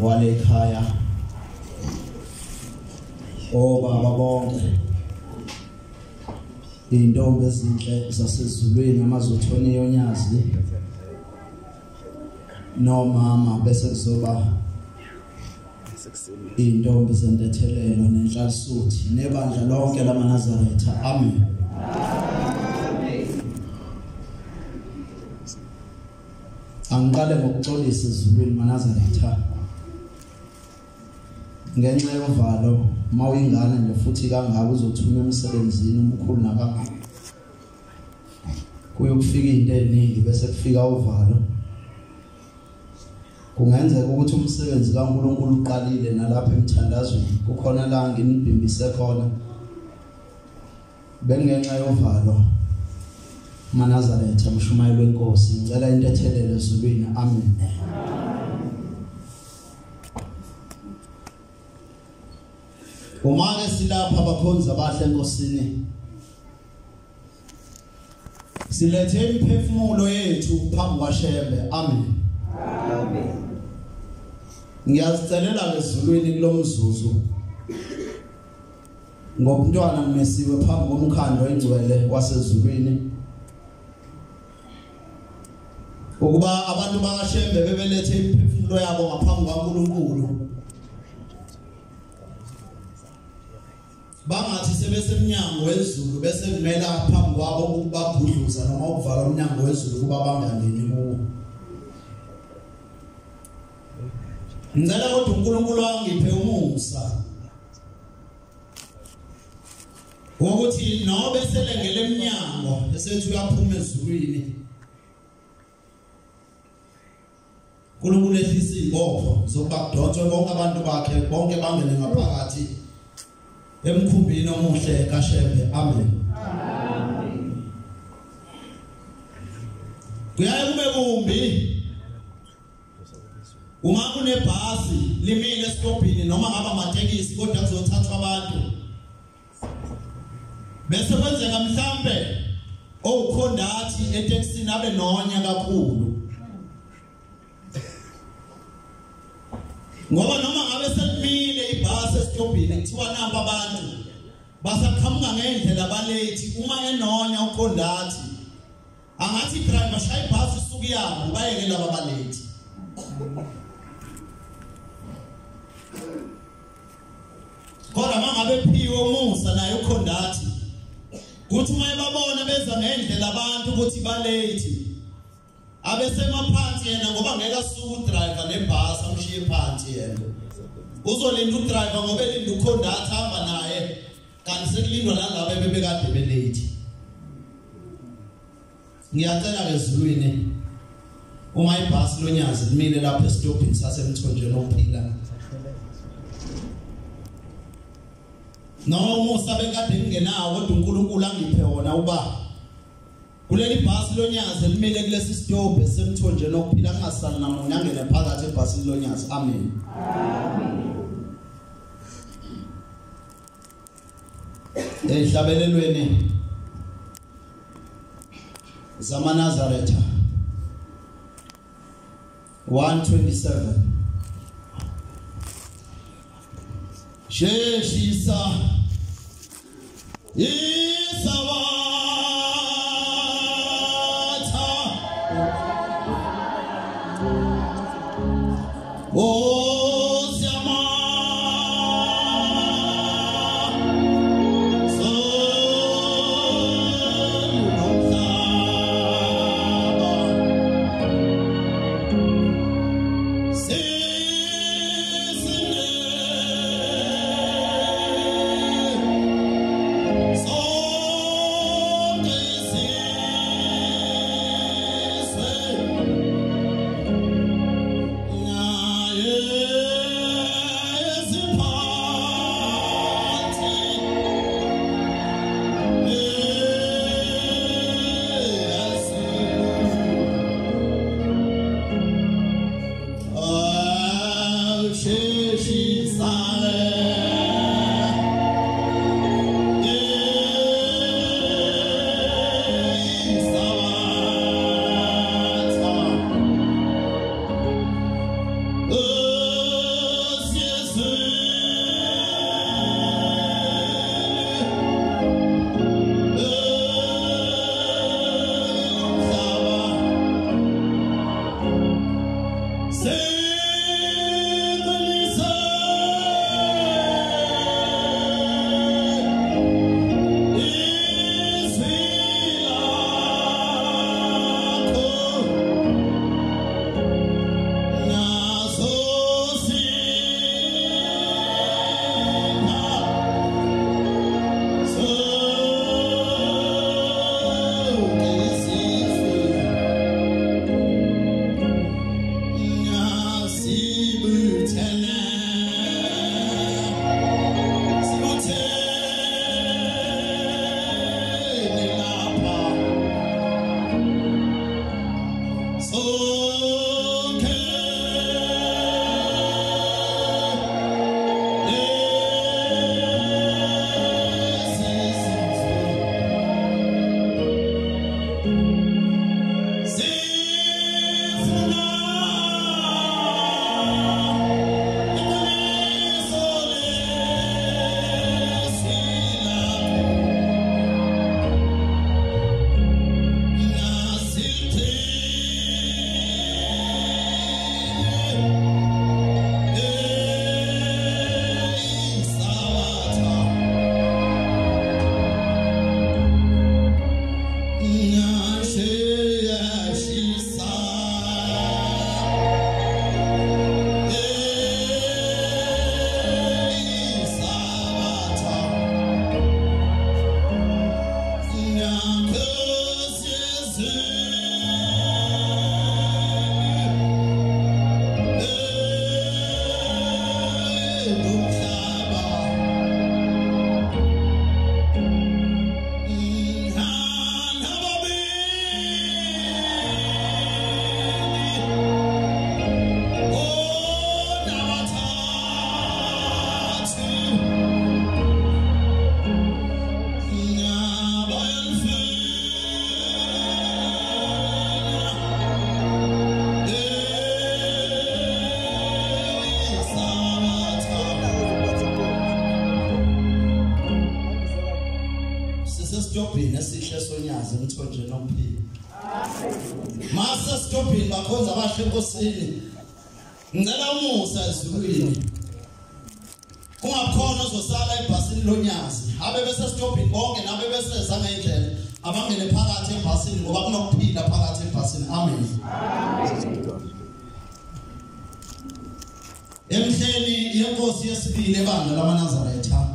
Wale ekhaya, obaba bonke, intombi ezinhle zasezulwini, amazothoni yonyazi nomama, bese kuzoba intombi zentethelelo nenhlalisuthi nebandla lonke lamaNazaretha. Amen. Angiqale ngokuxolisa ezulwini maNazaretha ngenxa yovalo. Mawuyingane nje futhi kangaka uzothunywa emsebenzini omkhulu nakangaka, kuyokufika into eziningi bese kufika uvalo. Kungenzeka ukuthi umsebenzi kaNkuluNkulu uqalile nalapha emthandazweni, kukhona la nginibhimbise khona bengenxa yovalo. MaNazaretha, mshumayelo wenkosi, ngicela intethelelo ezulwini. Amen. Uma ke silapha abakhonzi abahle enkosini, silethe imiphefumulo yethu phambi kwaShembe. Amen. Amen. Ngiyazicelela ezulwini kulomzuzu ngobntwana ngimesiwe phambi komkhando engcwele wasezulwini, ukuba abantu bakaShembe bebelethe imiphefumulo yabo ngaphambi kwaNkulunkulu, bangathi sebesemnyango wezulu bese kumela phambi kwabo ukubagudluza noma ukuvala umnyango wezulu kuba bangangeni kuwo. Ngicela kodwa uNkulunkulu angiphe umusa wokuthi nobe selengele emnyango esethi uyaphuma ezulwini, uNkulunkulu ehlisa izibopho zokuba kudonswe bonke abantu bakhe bonke bangene ngaphakathi emkhumbini omuhle kaShembe. Amen. Amen. Kuyaye kube kumbi uma kunebhasi limile esitobhini noma ngaba amatekisi, kodwa kuzothathwa abantu bese kwenzeka mhlambe owukhondathi etekisini abe nonya kakhulu, ngoba noma ngabe selimile ibhasi esitobhini kuthiwa namba abantu basaqhamuka ngendlela balethi, uma enonya ukhondathi angathi driver shaya ibhasi isuku yabo bayeke laba balethi. Kodwa mangabe phiwe umusa naye ukhondathi, kuthi uma ebabona beza ngendlela abantu ukuthi balethi, abesemaphansi yena ngoba ngeke asuke udriver nebhasi amshiye phansi yena. Uzolinda udriver ngoba elinda ukhondathi hamba naye, kanti sekulindwa nalabo ebebekade belethi. Ngiyacela ezulwini uma ibhasi lonyazi limile lapha esitobhini sasemthonjeni ophila, noma umusa bekade ngingenawo kodwa uNkulunkulu angiphe wona uba kuleli bhasi lonyazi elimile kulesi sitobhi esemthonjeni okuphila kungasali namunye angene phakathi ebhasini lonyazi. Amen. Amen. Ehlabelelweni zamaNazaretha 127, Sheshisa isabatha Osiyama Sonomhlaba Sisinde Sifuna iqiniso lezwi lakho, nasilithini isabatha, nashiyashisa isabatha, Nkosi yezulu, Sisesitobhini esihle sonyazi emthonjeni omphilo. Mase sitobhini bakhonza abahle enkosini. Ngicela umusa ezulwini. Kungakhona ozosala ebhasini lonyazi. Abe bese sitobhini bonke nabe beseza ngendlela abangene phakathi ebhasini ngoba kunokuphila phakathi ebhasini. Amen. Emhleni yenkosi yesibili ebandla lamaNazaretha,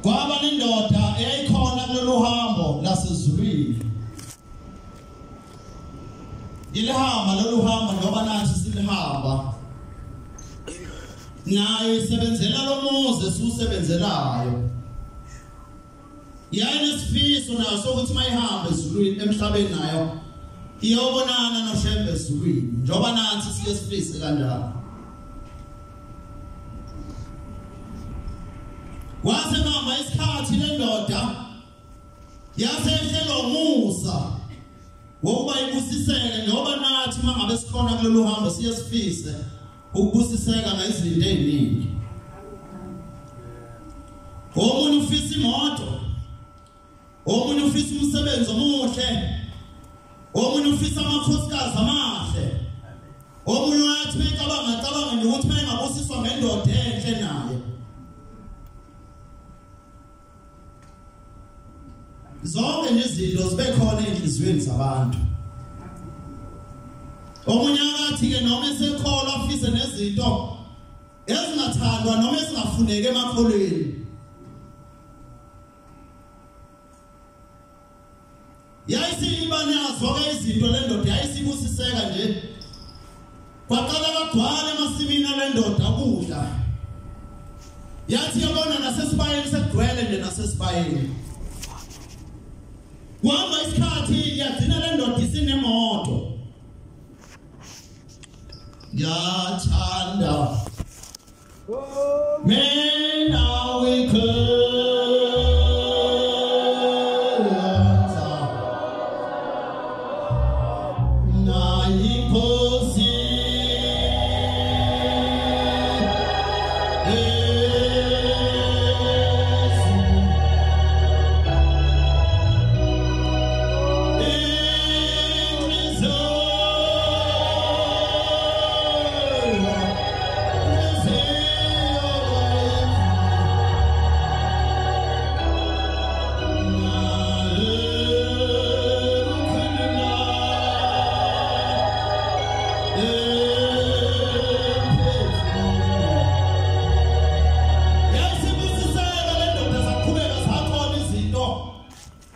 kwaba nendoda eyayikhona kulolu hambo lasezulwini. Ilihamba lolu hambo njengoba nathi silihamba, nayo isebenzela lo muzi esiwusebenzelayo. Yayinesifiso nayo sokuthi mayihamba ezulwini emhlabeni nayo iyobonana noShembe ezulwini, njengoba nathi siye sifise kanjalo. Kwase mama isikhathi lendoda yasehlelwa umusa wokuba ibusiseke, njengoba nathi mangabe sikhona kulolu hambo siye sifise ukubusiseka ngezinto eziningi. Omunye ufisa imoto, omunye ufisa umsebenzi omuhle, omunye ufisa amakhosikazi amahle, omunye wathi becabanga cabanga nje ukuthi mayengabusiswa ngendoda enhle naye. Zonke izinto zibe khona enhliziyweni zabantu. Omunye akathi ke noma esekholwa afise nezinto ezingathandwa noma ezingafuneki emakholweni. Yayisiba nazo ke izinto lendoda yayisibusiseka nje. Kwaqala kwagcwala emasimini alendoda ukudla. Yathi yabona nasesibayeni sekugcwele nje nasesibayeni. Kwahamba isikhathi yagcina lendoda isinemoto. Ngiyathanda mina wikhonza nayinkosi Yesu.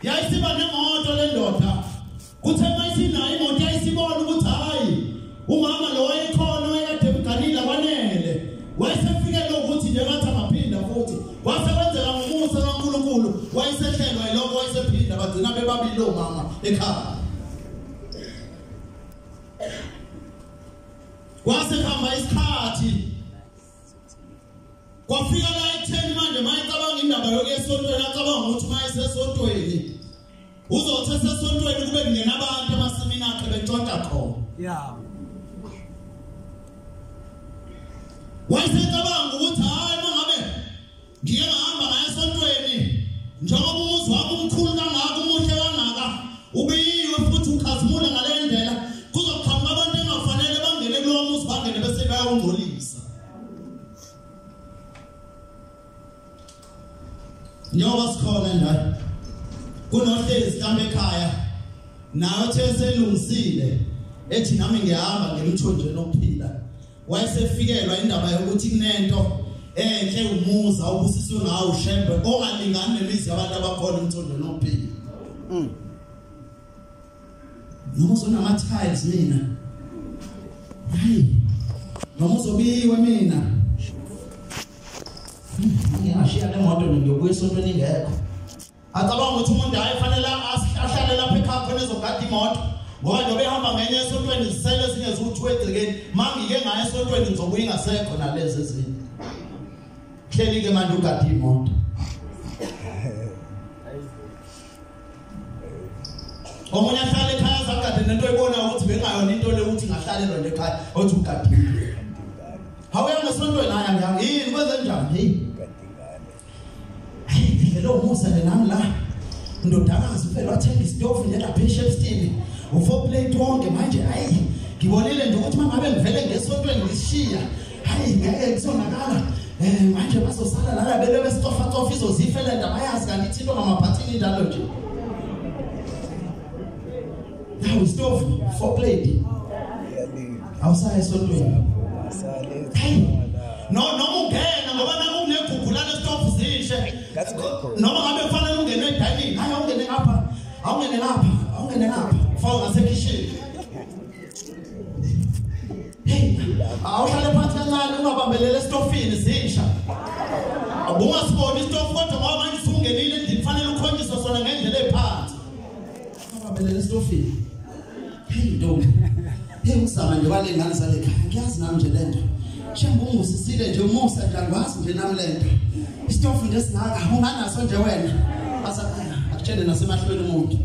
Yayisiba nemoto lendoda. Kuthe mayisinayo imoto yayisibona ukuthi hayi umama lo wayekhona wayekade emganile kwanele. Wayesefikele ukuthi nje ngathi angaphinda futhi. Kwase kwenzeka ngomusa kaNkulunkulu wayesehlelwa yilokho wayesephinda bagcina bebabili omama ekhaya. Kwase kuhamba isikhathi kwafika la ekutheni manje mayicabanga indaba yokuya esontweni acabanga ukuthi uma esesontweni uzothi esesontweni kube kungena abantu emasimini akhe bentshontsha khona. Yeah. Wayesecabanga ukuthi hayi mangabe ngike ngahamba ngaya esontweni njengoba umuzi wami umkhulu kangaka umuhle kangaka ubiyiwe futhi ukhazimula ngale ndlela kuzoqhamuka abantu engafanele bangene kulowo muzi bangene bese bayawungcolisa. Njengoba sikhona nje kunohlezi kambe ekhaya nawe uthe selungisile ethi nami ngiyahamba ngemthonjeni ophila wayesefikelwa indaba yokuthi kunento enhle umuza ubusiswe ngawo uShembe ongalingani nemizi yabantu abakhona emthonjeni ophila. Noma uzonama tiles mina, hayi noma uzobiwe mina ngingashiya le moto ngiyobuya esontweni ingekho. Acabanga ukuthi umuntu hayi fanele ahlale lapha ekhaya khona ezogada imoto ngoba njengoba ehamba ngenye esontweni zisele ezinye egcekeni mangike ngaye esontweni ngizobuya ingasekho nalezi ezinye. Hleli ke manje ugada imoto. Omunye ahlale ekhaya azagade nento oyibona ukuthi bengayona into le ukuthi ngahlalelwa nje ekhaya othi ugadile. Hawuya ngesontweni hayi ngiyami yini kwenze njani hey lo musa nje nami la ndodakazi ufele wathenga isitofu nje lapha eShepstone u4 plate wonke manje hayi ngibonile nje ukuthi mangabe ngivele ngesontweni ngishiya hayi ngeke kusonakala manje bazosala lana bebe besitofa tofa izozifela ndaba yazi kanti ithinto ngamabhathini njalo nje. Nawu isitofu 4 plate awusaya esontweni. No noma ungena ngoba nakunegugu lale stofu zishe noma ngabe kufanele ungene edining hayi awungene ngapha awungene lapha awungene lapha faka ngasekhishini. Hey awuhlale phansi kancane ungabambelele esitofini zisha. Ubungasiboni isitofu kodwa ngoba manje usungenile endlini kufanele ukhonjiswe sona ngendlela ephansi. Ungabambelele esitofini. Hey ntombi, hey usama nje wale ngane zale ekhaya ngiyazi nami nje lento. Shembe ungusisile nje umusa nje angikwazi nje nami lento. Isitofu nje singaka unganaso nje wena. Akutshele nasemahlweni umuntu.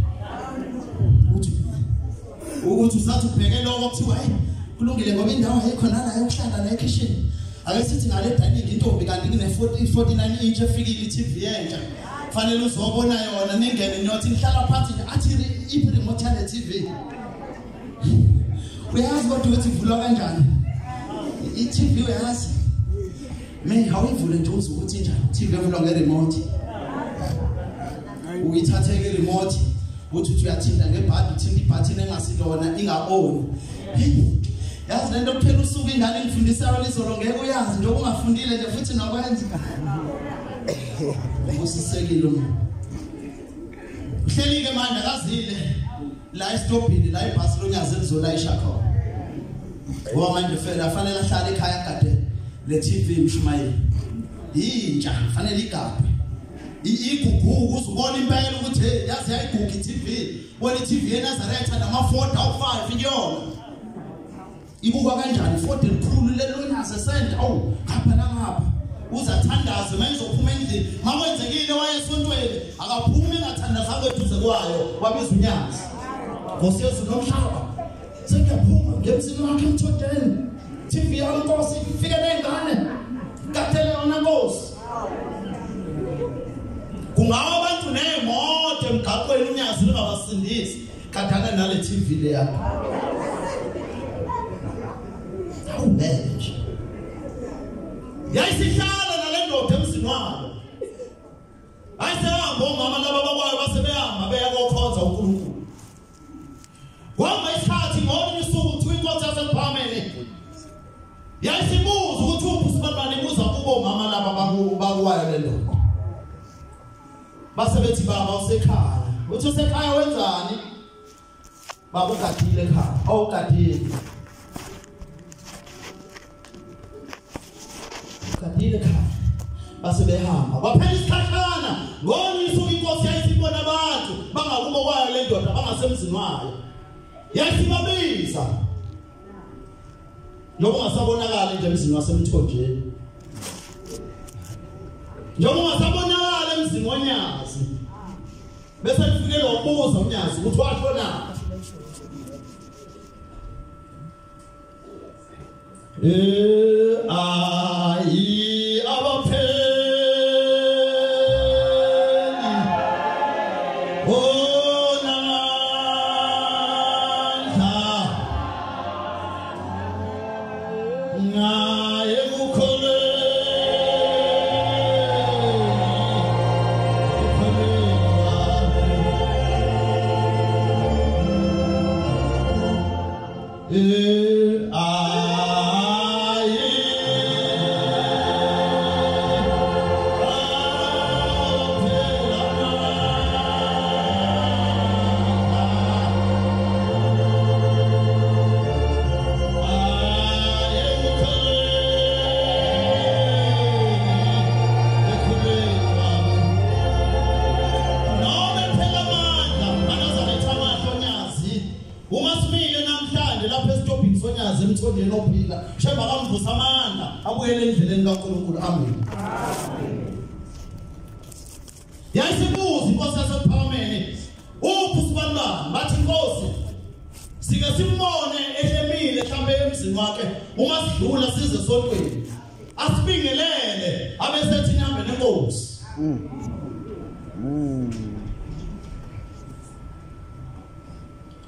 Ukuthi usathi ubheke lokho kuthiwa hey kulungile ngoba indawo ayikho nala yokuhlala la ekhishini. Ake sithi ngale dining intombi kanti kune 49 inch efikile iTV entsha. Fanele uzobona yona ningene niyothi nihlala phansi nje athi iphi remote yale TV. Uyazi kodwa ukuthi ivulwa kanjani? I-TV uyazi. Me awuyivule nje uze ukuthi njani TV evulwa ngeremote. Uyithathe ke remote uthi uyathinta ngebhadi uthinta ibhathini engasilona ingaoni. Yazi lento kuphela usuku ingane engifundisayo lizolo ngeke uyazi nje ungafundile nje futhi nokwenza. Usisekile umuntu. Uhleli ke manje akazile la esitobhini la ibhasi lonyazi elizolayisha khona. Ngoba manje fela afanele ahlale ekhaya kade le TV imshumayeli. Intsha fanele igabhe. Igugu uzubona impela ukuthi hey yazi yayigugu iTV. Wena iTV eNazaretha nama 4 awu 5 kuyona. Ibukwa kanjani 4 elikhulu lelonyazi esenta awu ngapha nangapha. Uzathandaza manje uzophuma endlini. Makwenzekile wayesontweni akaphumi engathandazanga eduze kwayo wabiza unyazi. Nkosi Yesu nomhlaba. Sengiyaphuma ngemsini wakhe emthodeni. TV yami Nkosi ifike nengane. Kathele yona Nkosi. Kungawa abantu nemoto emgaqweni unyazi lungabasindisi. Kadana nale TV le yakho. Awubeke nje. Yayisihlala nale ndoda emzini wayo. Ayisehamba omama laba bakwayo basebehamba beya kokhonza uNkulunkulu. Kwahamba isikhathi ngolunye usuku kuthiwa inkosi yaseMphameni yayisibuza ukuthi uphi usibanibani ibuza kubo omama laba bakwayo le ndoda. Base bethi baba usekhaya. Uthi usekhaya wenzani? Baba ugadile ekhaya. Awugadile. Ugadile ekhaya. Base behamba. Kwaphela isikhashana ngolunye usuku inkosi yayisibona abantu bangakubo kwayo le ndoda bangasemzini wayo. Yayisibabiza. Njengoba ungasabonakali nje emzini wasemthonjeni. Njengoba ungasabonakala emzini wonyazi. Sonyazi ukuthi washona. Ayi abapheli onamandla ngaye kukholweni emthonjeni ophila shemba kamvusa amandla abuyele endleleni kaNkulunkulu. Amen. Yayisibuza inkosi yasePhakameni, uphi usibanibani? Bathi inkosi sike simbone ehlemile mhlambe emzini wakhe, uma sidlula size sontweni asibingelele abesethi nihambe nenkosi.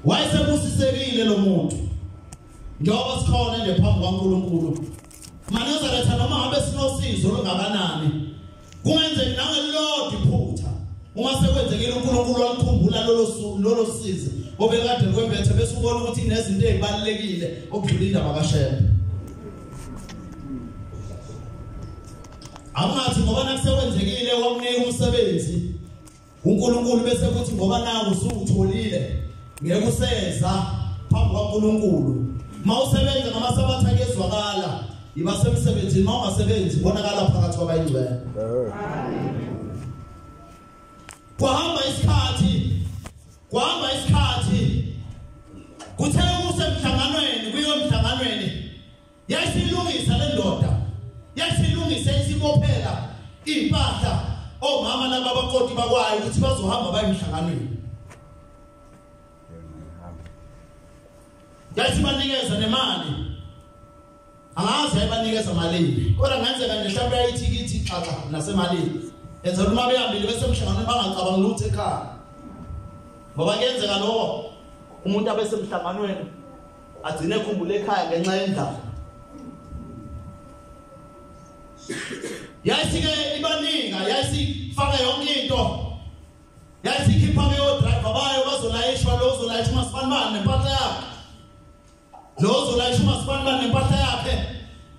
Wayesebusisekile lo muntu njengoba sikhona nje phambi kwaNkulunkulu. MaNazaretha noma ngabe sinosizo olungakanani, kungenzeka nangelilodwa iphutha uma sekwenzekile uNkulunkulu walikhumbula lolo sizi obekade kwembethe, bese ubona ukuthi inezinto ezibalekile okudlula indaba kaShembe. Awungathi ngoba nakusekwenzekile wakunika umsebenzi uNkulunkulu bese kuthi ngoba naku usutholile ngeke useza phambi kwaNkulunkulu. Mawusebenza ngamasabatha kezwakala, iba semsebenzini, mawungasebenzi bonakala phakathi kwabayingcwele. Kwahamba isikhathi, kuthe kusemhlanganweni, kuyiwe emhlanganweni, yayisilungisa le ndoda, yayisilungisa isibophela impahla omama laba abakoti bakwayo ukuthi bazohamba baye emhlanganweni. Yayisibanikeza nemali, angazi yayibanikeza malini, kodwa kungenzeka nje mhlawumbe yayithikithi xaxa nasemalini, enzela uma behambile bese emhlanganweni bangacabangi lutho ekhaya, ngoba kuyenzeka lokho umuntu abe semhlanganweni agcine ekhumbule ekhaya ngenxa yendlala. Yayisike ibanika, yayisifaka yonke into, yayisikhipha ke o-driver bayo bazolayishwa, lo uzolayisha uMasibanibani nempahla yakhe, lo uzolayisha uMasibanibani nempahla yakhe,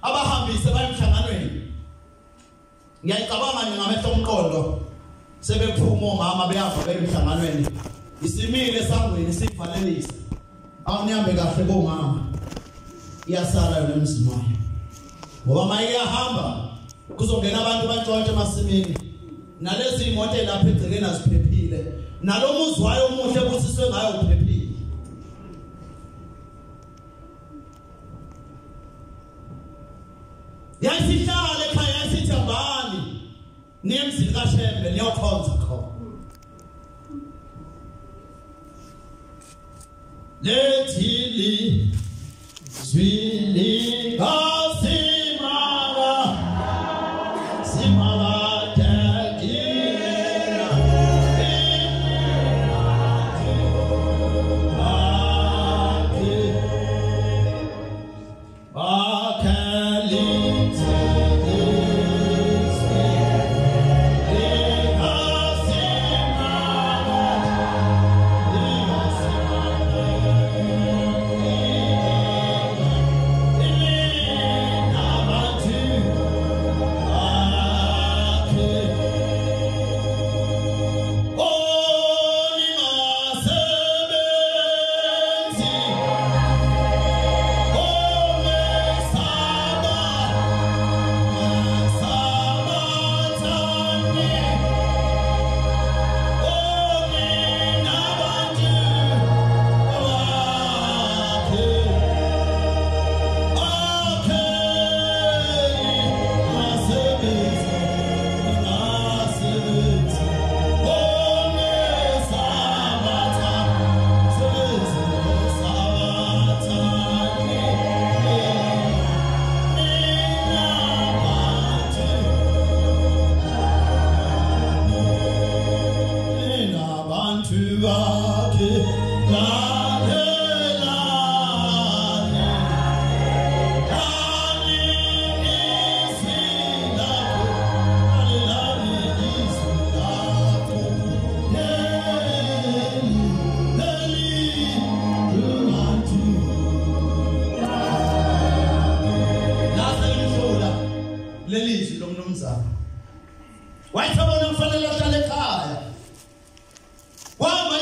abahambise baye emhlanganweni. Ngiyayicabanga nje ngamehlo omqondo sebephuma omama behamba baye emhlanganweni, isimile esangweni sivalelisa, awunihambe kahle bomama, iyasala yona emzini wayo, ngoba uma iyahamba kuzongena abantu bantshontshe emasimini, nalezi imoto elapha egcekeni aziphephile, nalo muzi wayo omuhle busiswe ngayo uphephile. Yayisihlala ekhaya, yayisithi hambani niye emzini kaShembe niyokhonza khona. Lethili zwili kasimanga simanga tekina lakhe, lalelani izwi lakhe, lalelani izwi lakhe, eli lase limhlola lelizwi lomnumzana. Wayethabona kufanele ahlale ekhaya. Wahamba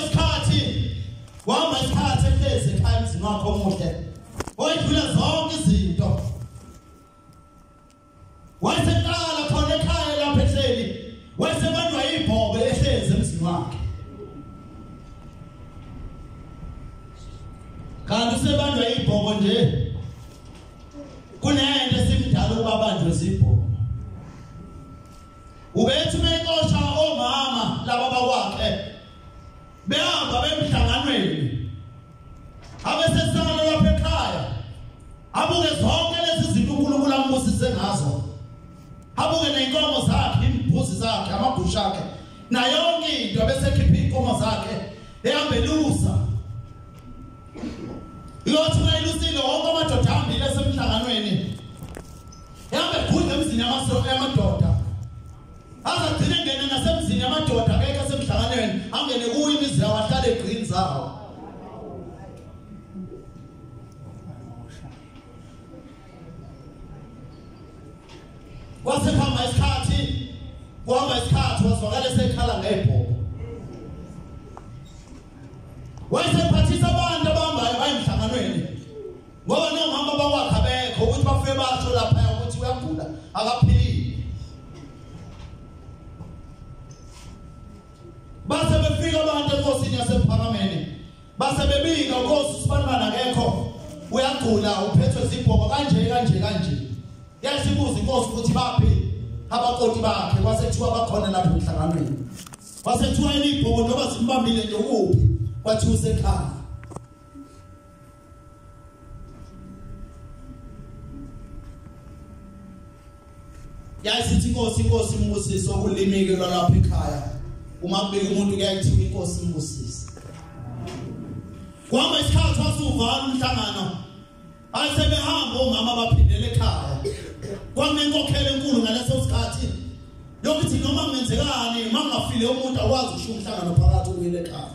isikhathi ehlezi ekhaya emzini wakhe omuhle, wayedlula zonke izinto. Wayeseqala khona ekhaya lapho ehleli, wayesebanjwa ibhobo ehlezi emzini wakhe. Kanti usebanjwa ibhobo nje, kunento esimdala ukuba banjwe zibhobo. Ubethi mexosha omama laba bakwakhe behamba bemhlanganweni, abesesala lapha ekhaya, abuke zonke lezi zinto uNkulunkulu ambusise ngazo, abuke nezinkomo zakhe, imbuzi zakhe, amagusha akhe, nayo yonke into, abesekhipha inkomo zakhe ehambe elusa. Iyothi mayilusile wonke amadoda ahambile esemhlanganweni, ehambe egudla emzini yamadoda, azagcine ngene nasemzini yamadoda akekho asemhlanganweni, angene kuyo imizi yawo, ahlale egqini zawo. Kwasekuhamba isikhathi, wazwakala esekhala ngebhobo. Wayesephathisa abantu abahambayo baye emhlanganweni, ngoba nomama bakwakhe abekho ukuthi bafike basho laphaya ukuthi uyagula akaphilile. Base befika abantu enkosini yasePhakameni, base bebika inkosi uSibanibani akekho, uyagula, uphethwe zibhobo kanje kanje kanje. Yasibuza inkosi ukuthi baphi abakoti bakhe, kwase kuthiwa bakhona lapha emhlanganweni. Kwase kuthiwa ibhobo njengoba simbambile nje ukuphi, kwathiwa usekhaya. Yasithi inkosi, inkosi imbusise, okulimike lwalapha ekhaya. Uma kubika umuntu kuyathiwa inkosi imbusise. Kwahamba isikhathi wasuvala umhlangano, asebehamba omama baphindele ekhaya. Kwakunenkokhelo enkulu ngaleso sikhathi yokuthi noma kungenzekani, uma kungafile umuntu akwazi ukushiya umhlangano phakathi ukuyela ekhaya.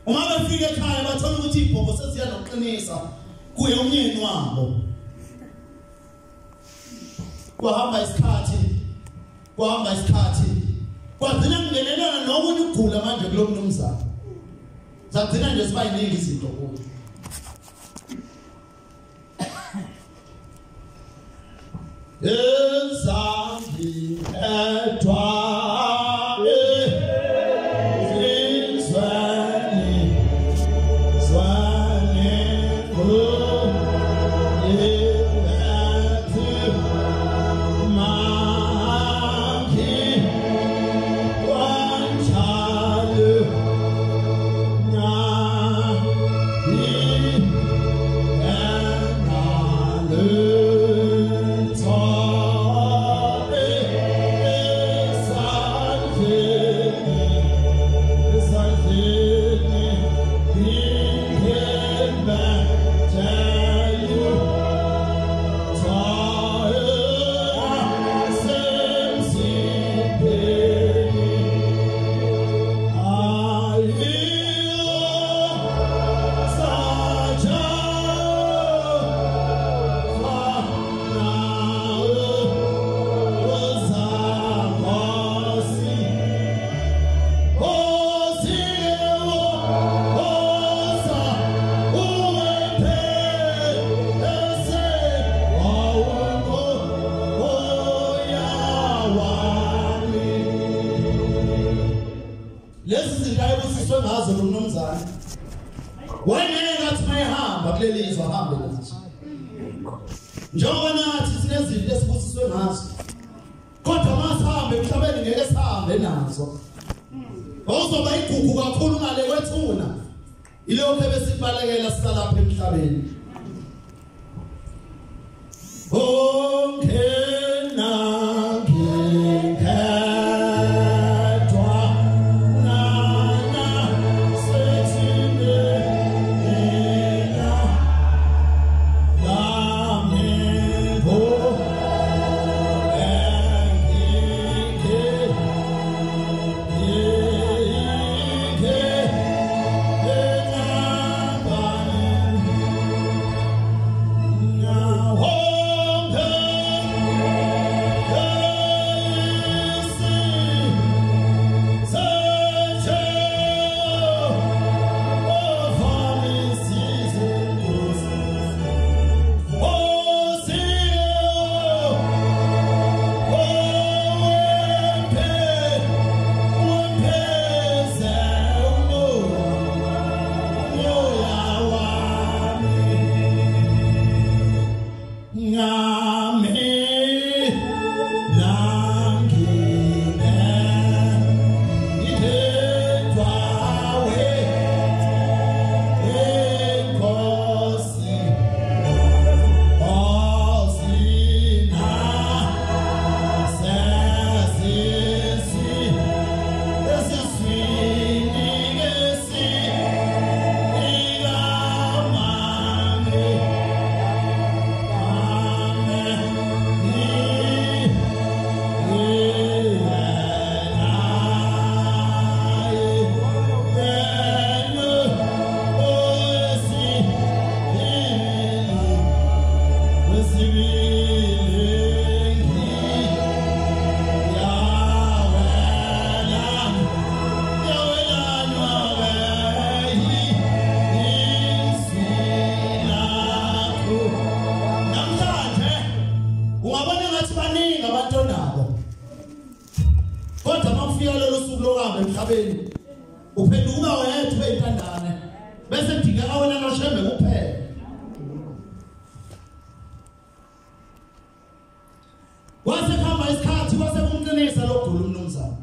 Uma befika ekhaya bathola ukuthi ibhobo seziya nokuqinisa kuye umyeni wabo. Kwahamba isikhathi, kwagcina kungenelana nokunye ukugula manje kulo mnumzana. Zagcina nje siba yiningi izinto kuyo. Ezangikhethwa ezizweni zwane kulethu mangi wanjalo nahi enalutho esandleni ngikembathayo semzimbeni ayiyo saja fanawo ozankosi oziwo oza uwephe ese wawungo oyawami. Lezi zinto ayebusiswe ngazo lo mnumzane, wayengeke athi mayehamba kuleli zwe ahambe nazo. Njengoba nathi sinezinto esibusiswe ngazo, kodwa masihambe emhlabeni ngeke sihambe nazo. Ozoba igugu kakhulu ngale kwethuna, ilokho ebesibalekela sisalapha emhlabeni. Ongena ngikhethwa Kodwa makufika lolu suku lokuhamba emhlabeni uphenduka wedwa eyintandane bese kudingeka wena noShembe kuphela. Kwase kuhamba isikhathi kwase kumqinisa lokugula umnumzane.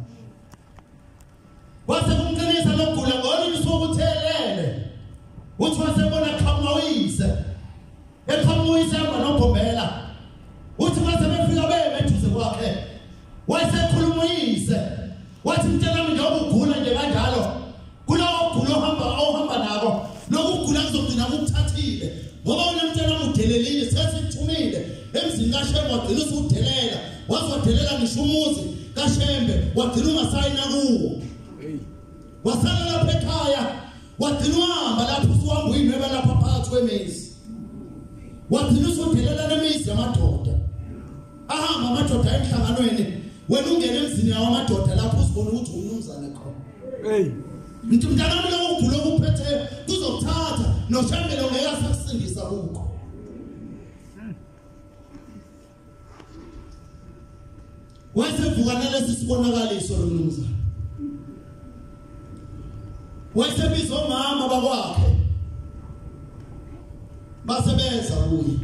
Kwase kumqinisa lokugula ngolunye usuku uthelele. Uthi wasebona qhamuka uyise. Eqhamuka uyise hamba nobhombela. Uthi mase befika beme eduze kwakhe. Wayesekhuluma uyise. Wathi mntanami njengoba ugula nje kanjalo kulowo gula ohamba nako lokugula kuzogcina kukuthathile ngoba wena mntanami udelelile sesikuthumile emzini kaShembe wagcina usudelela wazodelela ngisho umuzi kaShembe wagcina ungasayina kuwo. Wasala lapha ekhaya wagcina uhamba lapho usuhamba uyinweba lapha phakathi kwemizi wagcina usudelela nemizi yamadoda. Ahamba amadoda emhlanganweni wena ungena emzini yawo amadoda lapho uzibona ukuthi umnumzane khona. Hey mntanami lokho kugula okuphethe kuzokuthatha noShembe lo ngeke asakusindisa kukho. Wayesevuka nalesi sibonakaliso lo mnumzane. Wayesebiza omama bakwakhe basebenza kuye.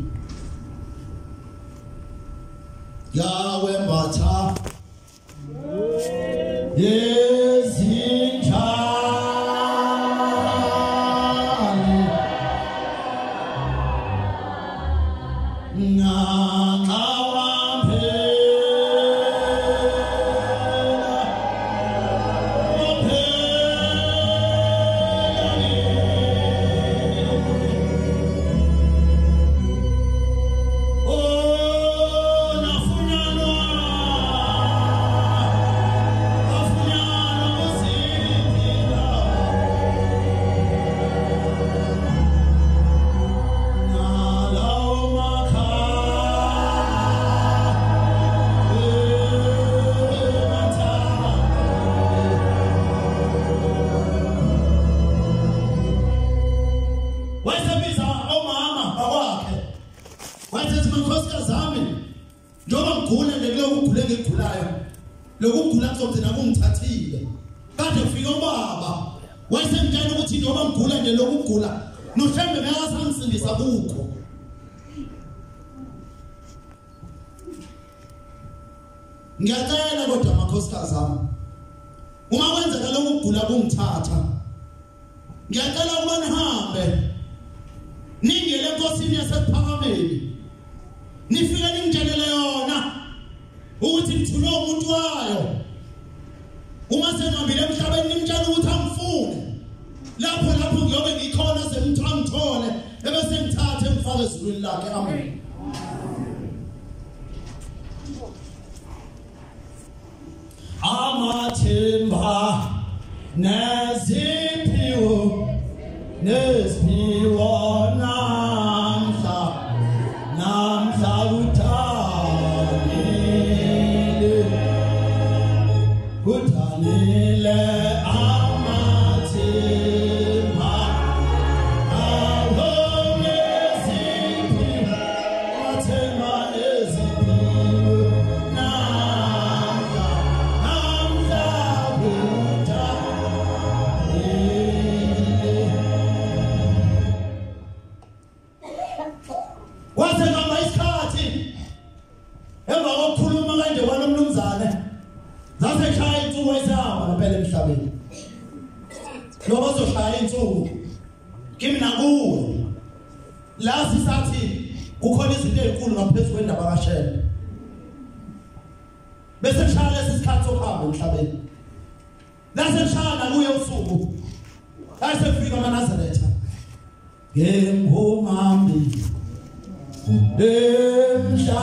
Yawembatha yezinjani nanxa wamphela oh nafunyanwa Wayesebiza omama bakwakhe. Wayesethi makhosikazi ami njengoba ngigula nje kulokhu kugula engikugulayo lokhu kugula kuzogcina kungithathile. Kade kufika ubaba wayesemtshela ukuthi njengoba ngigula nje lokhu kugula noShembe ngeke asangisindisa kukho. Ngiyacela kodwa makhosikazi ami uma kwenzeka lokhu kugula kungithatha ngiyacela ukuba nihambe ningene enkosini yasePhakameni nifike ningitshelele yona ukuthi ngithunywe umuntu wayo. Uma sengihambile emhlabeni nimtshele ukuthi angifune lapho ngiyobe ngikhona semthu angithole ebese ngithathe ngifake ezulwini lakhe. Amen. Amathemba neziphiwo neziphiwo namhla namhla kuthanile amathemba aho neziphiwo amathemba neziphiwo namhla namhla kuthanile. Kwase kuhamba isikhathi emva kokukhuluma kanje kwalomnumzane zaseshaya insuku esihamba ngempela emhlabeni. Ngoba uzoshaya insuku kimi nakuwe la sisathi kukhona izinto ezinkulu ngaphezulu kwendaba kaShembe. Bese kushaya lesi sikhathi sokuhamba emhlabeni. Lase kushaya nakuye usuku ayesefika amaNazaretha ngengomambi emhlabeni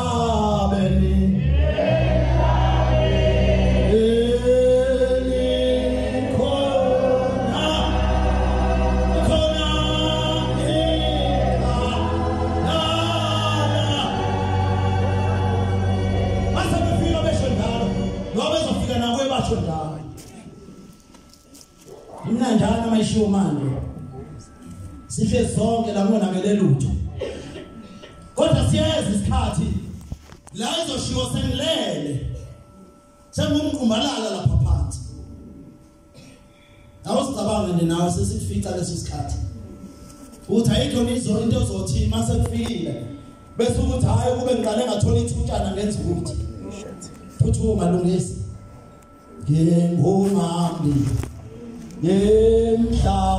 elikhona khona ikhala. Base befika besho njalo ngoba bezofika nakuye basho njalo. Imnanjana amayishiwo manje sihle sonke la kungonakele lutho. Kodwa siyeza isikhathi la izoshiwo sengilele Sengumqumbalala lapha phansi. Awusicabanga nje nawe sesifica leso sikhathi. Uthi ayikho nizo into ozothi mase kufikile bese ukuthi hayi kube ngiqale ngathola ithutshana ngenza ukuthi phuthuma lungisa. Ngingumambi emhlabeni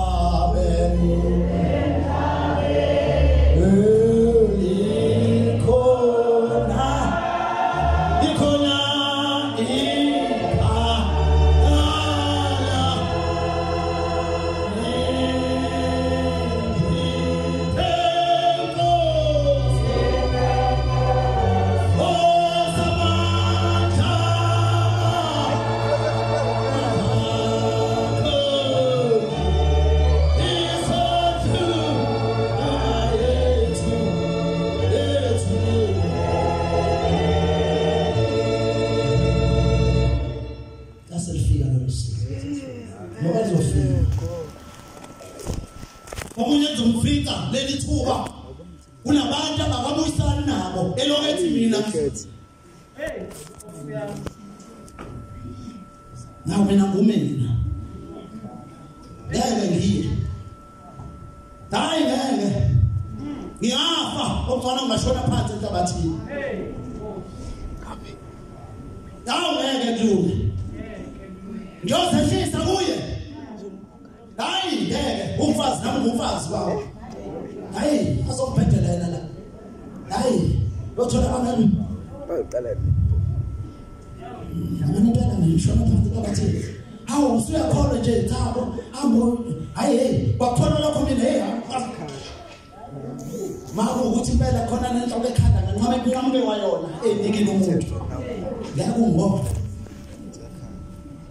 kunabantu abangabuyisani nabo elokethi mina nawe mina ngumina ngeke ngiye hayi ngeke ngiyafa okufana ngashona phansi enhlabathini nawe ngeke kulunge ngiyozehlisa kuye hayi ngeke umfazi nami ngumfazi wawo hayi azongibhedela yena la hayi lothola abangani bayoqala mina impela ngishona phansi enhlabathini hawu usuyakholwa nje thabo hambo hayi hey kwakholwa lokho mina hey mako ukuthi impela khona nenhloko ekhanda nganqabe nqamuke wayona enikile umuntu ngeke ungibone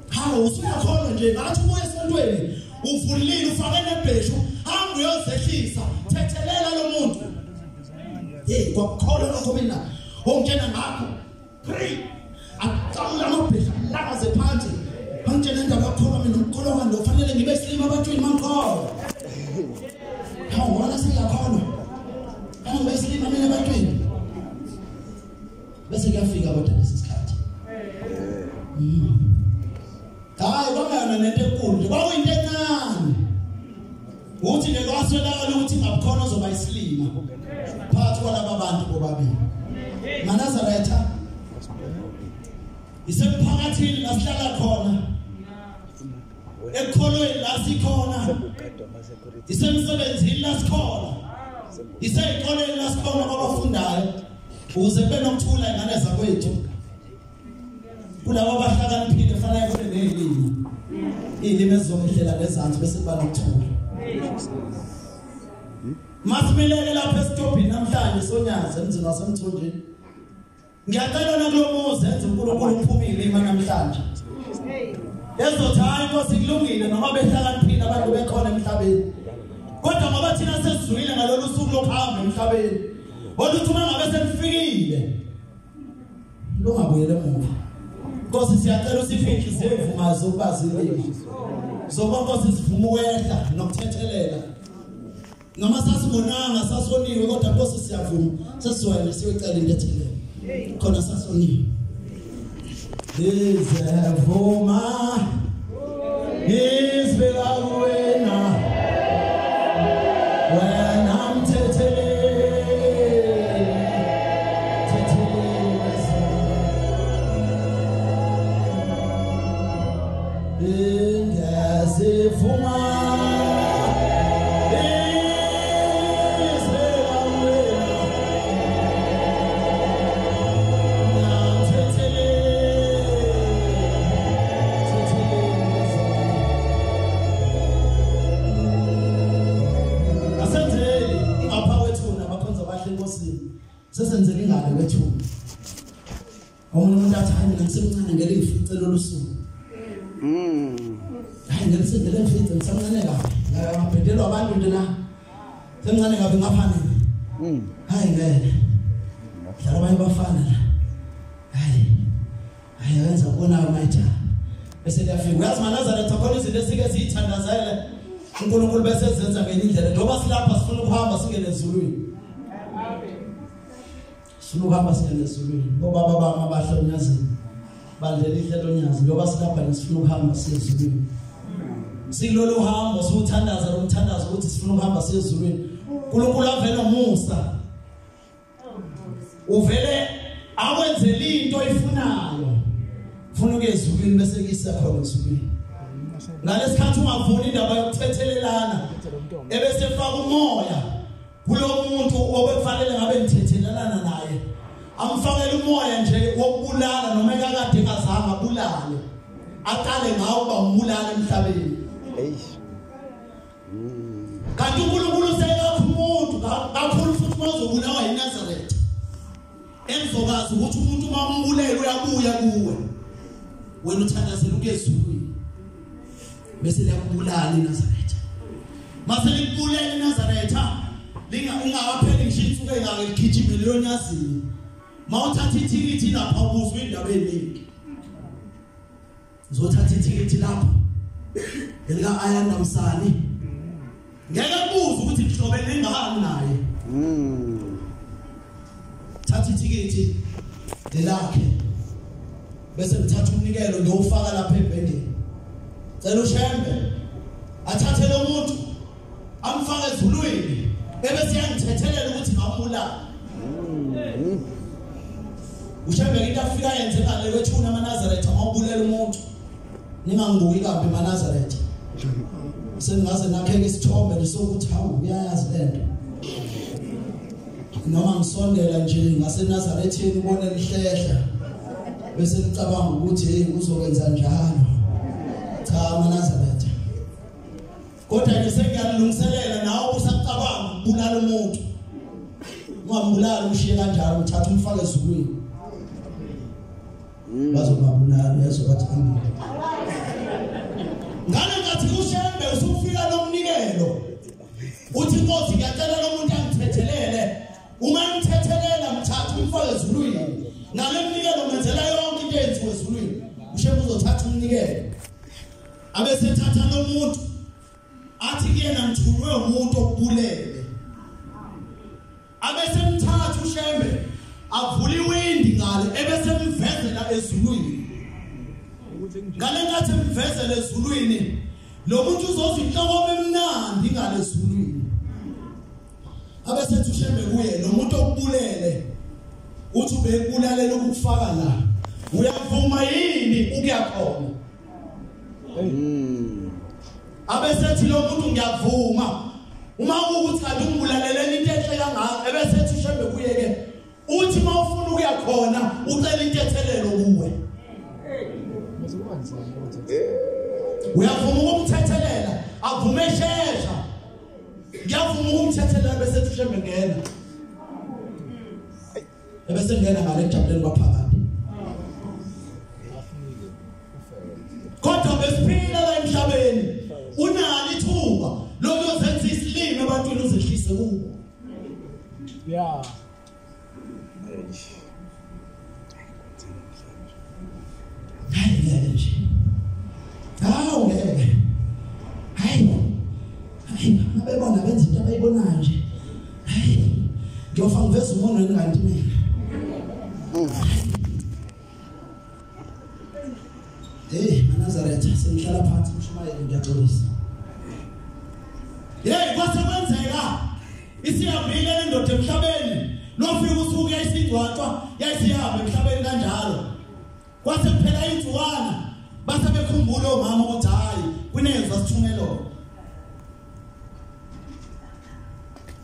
hawu usuyakholwa nje ngathi ubuye esontweni uvulile ufake nebheshu hamba uyozehlisa thethelela lo muntu hey kwakholwa lokho mina ongitshena ngakho 3 aqala amabheshu alakaze phansi bangitshena indaba yakholwa mina ukukholwa kwami kufanele ngibe silima abantwini mangikholwa hawu wona sengiyakholwa angibe silima mina ebantwini bese kuyafika kodwa lesi sikhathi hayi kwangayona nento enkulu nje kwakuyinto encane uthi nje kwaswelakala ukuthi ngabukhona ozoba isilima phakathi kwalaba bantu bobabili maNazaretha isemphakathini la sihlala khona ekukholweni la sikhona isemsebenzini la sikhona isey'koleni la sikhona kwabafundayo ukuze kube nokuthula ingane zakwethu kulabo abahlakaniphile fanele kube ney'limi iy'limi ezizongehlela ngezansi bese kuba nokuthula masimilele lapha esitobhini namhlanje sonyazi emzini wasemthonjeni ngiyacela nakulo muzi enze uNkulunkulu uphume ilima namhlanje ezothi hayi Nkosi kulungile noma behlakaniphile abantu bekhona emhlabeni kodwa ngoba thina sesizwile ngalolu suku lokuhamba emhlabeni oluthi uma ngabe selifikile lungabuyele emuva Nkosi siyacela usiphe inhliziyo evumayo ukuba zilimi soba Nkosi sivuma ukwehla nokuthethelela noma sasibonanga sasoniwe kodwa Nkosi siyavuma sesizoya siyocela intethelelo khona sasoniwe izevuma izibeka kuwena wena mthetheleli thetheleli ingezivuma sesenzele ingane kwethu omunye umuntu athi hayi mina ngisemncane ngeke ngifice lolu suku hayi ngeke sendele ngifice ngisemncane kabi ngabhedelwa abantu nje la semncane kabi ngapha nini hayi ngeke dlala abanye bafana la hayi hayi wenza kubona mayitha bese liyafika uyazi maNazaretha khona izinto esike siyithandazele uNkulunkulu bese ezenza ngenye indlela njengoba silapha sifuna ukuhamba singene ezulwini sifuna ukuhamba singene ezulwini bobaba bami abahle onyazini Bandla elihle lonyazi ngoba silapha nesifuna ukuhamba siye ezulwini. Sikulolu hambo siwuthandaza lo mthandazo ukuthi sifuna ukuhamba siye ezulwini. uNkulunkulu avele umusa. Uvele akwenzele into oyifunayo. Ufuna ukuya ezulwini bese kuyisa khona ezulwini. Ngalesikhathi ungavuni indaba yokuthethelelana ebese faka umoya kulo muntu obekufanele ngabe nithethelelana naye. Amfakele umoya nje wokubulala noma ekakade engazange abulale. Aqale ngawo uba umbulala emhlabeni. Kanti uNkulunkulu useyakho umuntu kakhulu futhi mawuzobulawa yiNazaretha. Emzokazi ukuthi umuntu uma umbulele uyabuya kuwe. Wena uthandazela ukuya ezulwini. Bese liyakubulala iNazaretha. Mase likubulala iNazaretha linga ungakapheli ngisho insuku engaka ligijime leyonyazini. Mawuthatha ithikithi lapha ubuzwe indaba eningi. Uzothatha ithikithi lapha elika Ayanda Msani. Ngeke kubuze ukuthi kuhlobene ngani naye. Thatha ithikithi lelakhe. Bese ngithatha umnikelo ngiyofaka lapha ebhendeni. Cela uShembe athathe lo muntu amfake ezulwini ebese yangithethelela ukuthi ngambulala. uShembe into afika yenze ngale kwethuna amaNazaretha mawubulela umuntu. Ningangibuki kabi amaNazaretha. Sengaze nakheke isithombe lesokuthi hawu uyayazi lento. Noma ngisondela nje ngaseNazaretheni ubone lihlehla bese licabanga ukuthi hey uzokwenza njalo. Cha amaNazaretha. Kodwa nje sengiyalungiselela nawe usacabanga ukubulala umuntu. Ungambulala umshiye kanjalo uthatha umfake ezulwini. Bazobabulala uyazobathi amen. Ngale ngathi uShembe usufika nomnikelo. Uthi inkosi ngiyacela lo muntu angithethelele. Uma ngithethelela mthatha umfake ezulwini. Ngale mnikelo ngenzela yonke into eyenziwe ezulwini. uShembe uzothatha umnikelo. Abese thatha lo muntu athi kuyena ngithunywe umuntu okubulele. Abese mthatha uShembe avula iwindi ngale ebese mvezela ezulwini. Ngale ngathi mvezele ezulwini lo muntu uzozwa inhlokomo emnandi ngale ezulwini. Abese ethi uShembe kuye lo muntu okubulele uthi ubekubulalela ukufaka la uyavuma yini ukuya khona? Abese ethi lo muntu ngiyavuma. Uma ukuthi kanti ungibulaleleni into enhle kangaka ebese ethi uShembe kuye ke uthi mawufuna ukuya khona ucela intethelelo kuwe. Uyavuma ukumthethelela avume shesha. Ngiyavuma ukumthethelela bese ethi uShembe ngena. Ebese ngena ngale ejabuleni kwaphakade. Kodwa besiphila la emhlabeni unalo ithuba lokuyozenza isilimo ebantwini uzehlise kubo. Yeah. Hayi ngeke nje. Hawu ngeke. Hayi. Hayi ngabebona benza into abayibonayo nje. Hayi. Ngiyofa ngiveza umono enganti mina. Hey maNazaretha sengihlala phansi umshumayeli ngiyaxolisa. Hey kwase kwenzeka isihambile le ndoda emhlabeni. Lofika usuku yayisigcwatshwa yayisihamba emhlabeni kanjalo. Kwase kuphela insuwana base bekhumbula omama ukuthi hayi kunezwa sithumelo.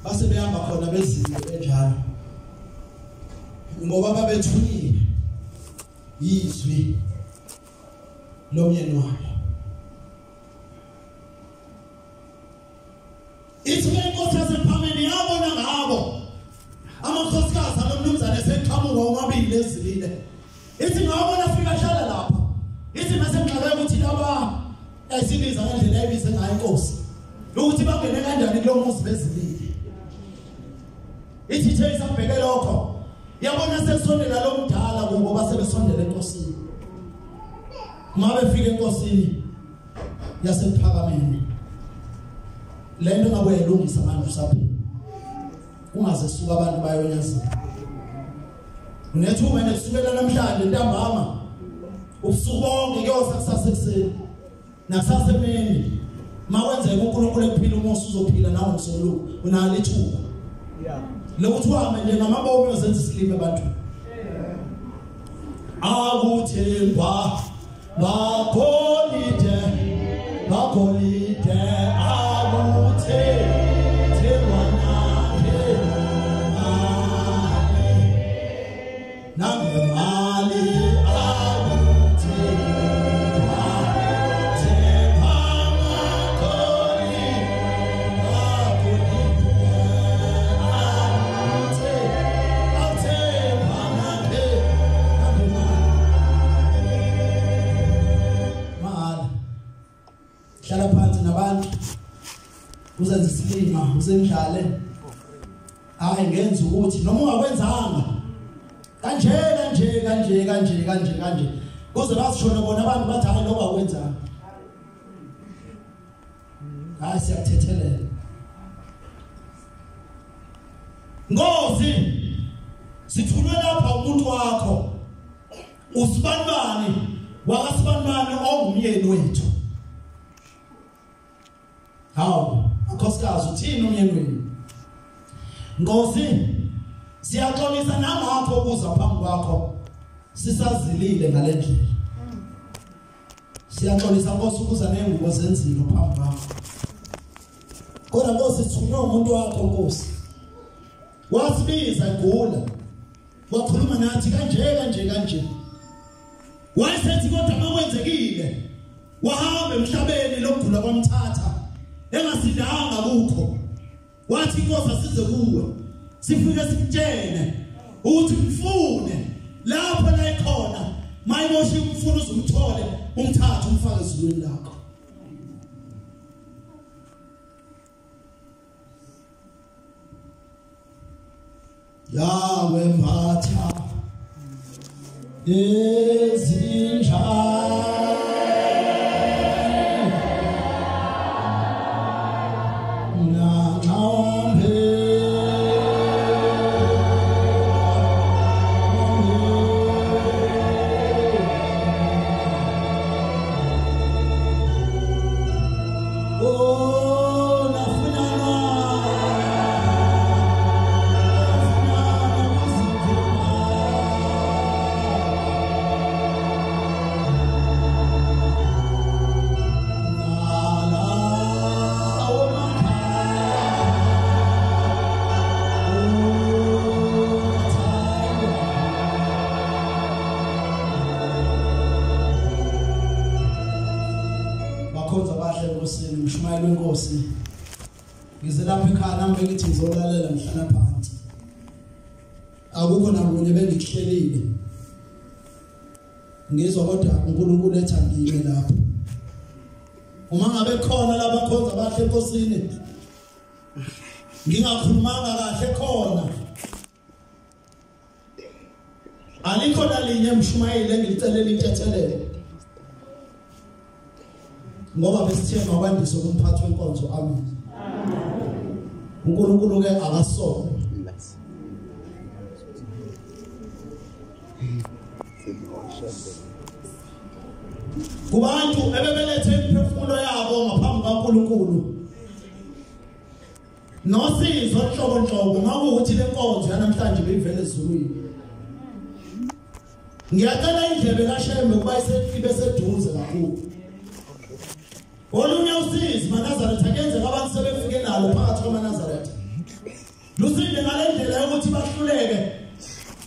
Base behamba khona bezile benjalo. Ngoba babethunyiwe izwi lomyeni wabo. Ithi inkosi yasePhameni yabona ngabo amakhosikazi alomnumzane eseqhamuka omabili ezilile. Ithi ngabona afika hlala lapha. Ithi mase ngixakeka ukuthi laba ayisibiza ngendlela ayibize ngayo inkosi. Ukuthi bangene kanjani kulo muzi bezilile. Ithi ithe isabheke lokho. Yabona sesondela lo mdala kubo base besondela enkosini. Uma befika enkosini yasePhakameni lento ngabe uyilungisa manje usaphila. Ungaze suka abantu bayonyazini. Unethuba nje kusukela namhlanje ntambama Ubusuku bonke kuyosa kusasa ekuseni nakusasa emini. Makwenzeka uNkulunkulu ekuphila umusa uzophila nawe ngomsombuluko unalo ithuba. Yeah. Lokuthi uhambe nje ngamabomu uyozenza isilima ebantwini. Akuthengwa ngagolide ngagolide akuthengwa nangemali nangemali akuthengwa thengwa ngagolide ngagolide akuthengwa nangemali. Hlala phansi nabantu uzenze isilima uzendlale. Hayi ngenza ukuthi noma ungakwenzanga kanje kanje kanje kanje kanje kanje kuze basishone bona abantu bathi hayi lokho akwenzanga. Hayi siyakuthethelela. Nkosi sithulwe lapha umuntu wakho usibanibani wakasibanibani ongumyeni wethu. Hawu akhosikazi uthini umyeni wenu? Nkosi siyaxolisa nangakho ukuza phambi kwakho sisazilile ngalendlela. Siyaxolisa Nkosi ukuza nengubo zenzilo phambi kwakho. Kodwa Nkosi sithunywe umuntu wakho Nkosi. Wasibiza egula. Wakhuluma nathi kanje kanje kanje. Wayesethi kodwa makwenzekile wahamba emhlabeni lokugula kwamthatha engasindanga kukho. Wathi inkosi asize kuwe sifike sikutshene ukuthi mfune lapho la ikhona mayimoshi umfuna uzumthole umthathe umfake ezulwini lakho. Yawembatha ezinjani Nkosi ngize lapha ekhaya nami bengithi ngizolalela ngihlala phansi. Akukho nakunye bengikuhlelile. Ngizwa kodwa uNkulunkulu etha ngime lapho. Uma ngabe khona labakhonza abahle enkosini ngingakhulumanga kahle khona. Alikho nalinye emshumayeli engilicelela intethelelo. Ngoba besithemba kwandiswe kumphathi wenkonzo. Amen. uNkulunkulu ke akasona. Kubantu ebebelethe imiphefumulo yabo ngaphambi kaNkulunkulu nosizo nhlobo nhlobo makuwukuthi lenkonzo yanamhlanje beyivele ezulwini. Ngiyacela indlebe kaShembe kuba ibe seduze kakhulu. Olunye usizi maNazaretha kuyenzeka abantu sebefike nalo phakathi kwamaNazaretha. Lusinde ngalendlela yokuthi bahluleke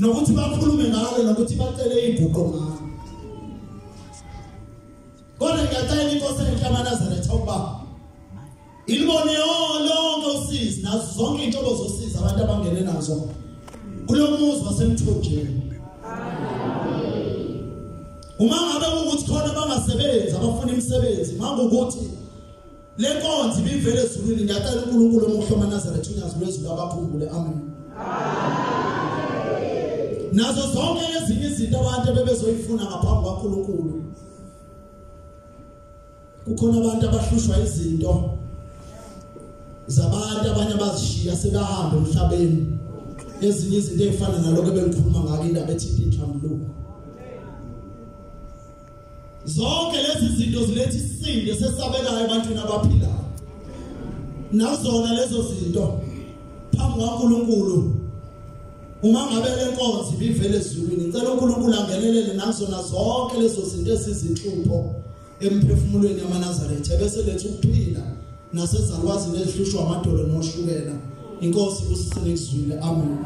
nokuthi bakhulume ngalo nokuthi bacele iguqo ngalo. Kodwa ngiyacela inkosi enhle amaNazaretha ukuba ilibone lonke usizi nazo zonke inhlobo zosizi abantu abangene nazo kulomuzi wasemthonjeni. Uma ngabe ukuthi khona bangasebenzi abafuna imisebenzi mangukuthi le nkonzo ibivele ezulwini ngiyacela uNkulunkulu omuhle amaNazaretha unyazi lwezulu abakhumbule. Amen. Nazo zonke ezinye izinto abantu abebezoyifuna ngaphambi kwaNkulunkulu. Kukhona abantu abahlushwa izinto zabantu abanye abazishiya sebahamba emhlabeni. Ezinye izinto ezifana naloko ebengikhuluma ngako indaba ethinta inhlambuluko. Zonke lezi zinto ziletha isisindo esesabekayo ebantwini abaphilayo. Nazona lezo zinto phambi kwaNkulunkulu, uma ngabe lenkonzo ibivele ezulwini, ngicela uNkulunkulu angenelele nakuzona zonke lezo zinto esizinhlupho emphefumulweni yamaNazaretha, bese letha ukuphila nasezalwazini ezihlushwa amadolo noshukela. Inkosi ibusisene kuzwile. Amen.